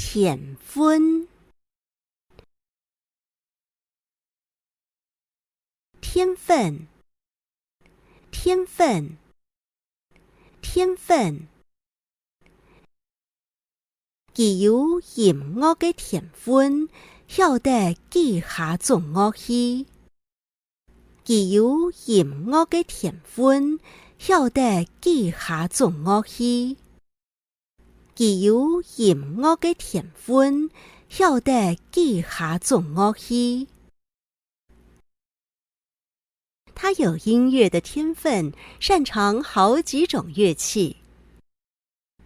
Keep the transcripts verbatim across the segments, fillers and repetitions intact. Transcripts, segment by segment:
天分。天分，天分，天分。佢有音樂个天分，曉得幾下種樂器。佢有音樂个天分，曉得幾下種樂器。 佢有音樂个天分，曉得幾下種樂器。他有音樂的天分，擅長好幾種樂器。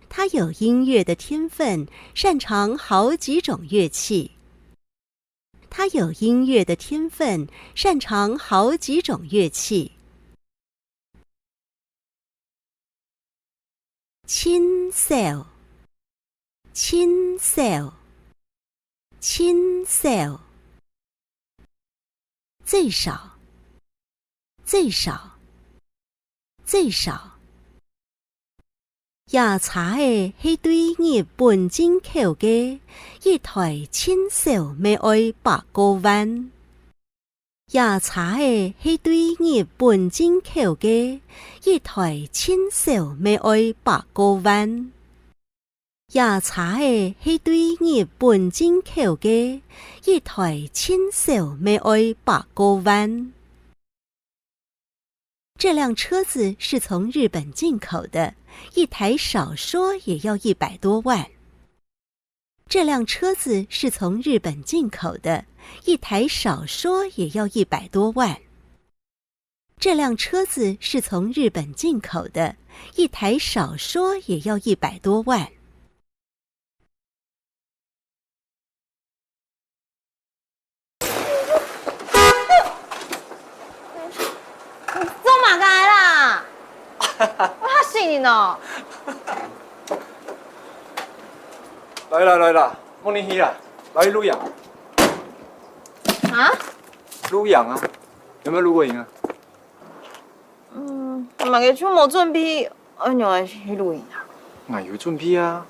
他有音樂的天分，擅長好幾種樂器。他有音樂的天分，擅长好几种乐器。 盡少，盡少，盡少。最少，最少，最少。這車仔係對日本進口个，一台盡少乜愛百過萬。 這車仔係對日本進口个，一台盡少乜愛百過萬。這車仔係對日本進口个，一台盡少乜愛百過萬。這輛車子是從日本進口的，一台少說也要一百多萬。 這輛車子是從日本進口的，一台少說也要一百多萬。這輛車子是從日本進口的，一台少說也要一百多萬。做麼个啦？我嚇死你哦！來啦，來啦，莫恁去啦，來錄影。啊？錄影啊，有沒有錄過影啊？嗯，麼个就無準備，愛仰般去錄影啊？𠊎有準備啊。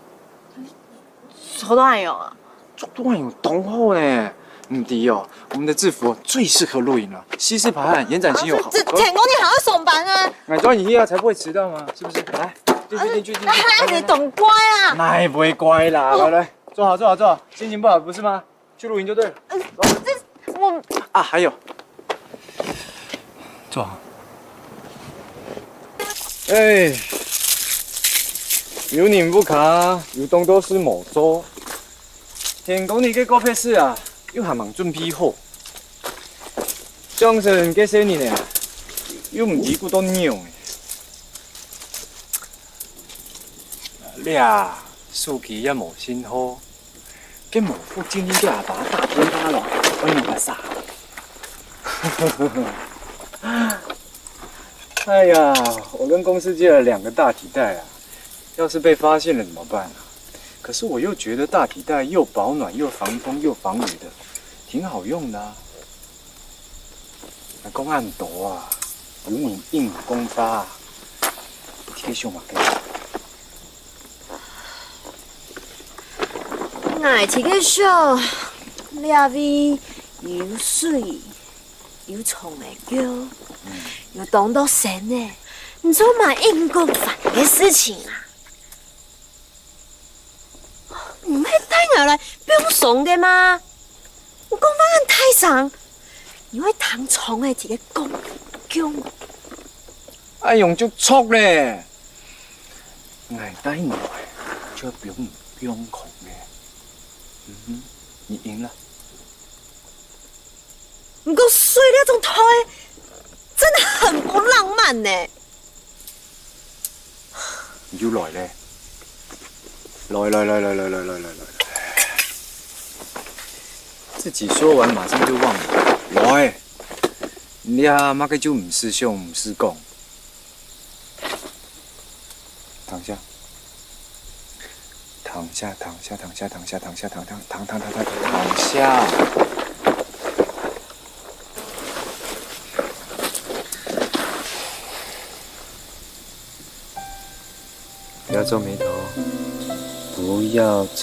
做到恁樣啊？做到恁樣當好呢。毋知哦，我們的制服最適合錄影了，吸濕排汗，延展性又好。這，這，天公，你還要上班啊？𠊎抓你去啊，才不會遲到嘛，是不是？來，進去，進去，進去。哎，哎，你懂乖啊？哪會不會乖啦？來來，坐好，坐好，坐好。心情不好不是嗎？去錄影就對了。呃，這，我啊，還有， 做。哎，有人屋下有當多事無做，天光日个告別式啊，又還吂準備好。相信該細人仔啊，又毋知顧到仰仔。這手機也無信號。 該無福建人个阿爸打電話來，愛仰般煞？哎呀，我跟公司借了兩個大提袋啊，要是被發現了怎麼辦啊？可是我又覺得大提袋又保暖又防風又防雨的，挺好用的啊。 𠊎講恁多啊，有人應𠊎講話啊，你在該想麼个？𠊎在該想，這位有水，有長个橋，有當多山呢，你做麼个應𠊎講話个事情啊？ 毋係帶𠊎來放鬆个嗎？你講話恁大聲，你會聽著个，自家講，講。哎喲，就著咧！𠊎帶你來，就放，放空个。嗯哼，你贏了。毋過水這種忒，真的很不浪漫呢。 你又來咧！來來來來來來來來來！自己說完馬上就忘了。來！你啊，麼个就毋使想，毋使講。躺下。 躺下，躺下，躺下，躺下，躺下，躺下，躺，躺，躺，躺，躺，躺下。不要皺眉頭，不要皺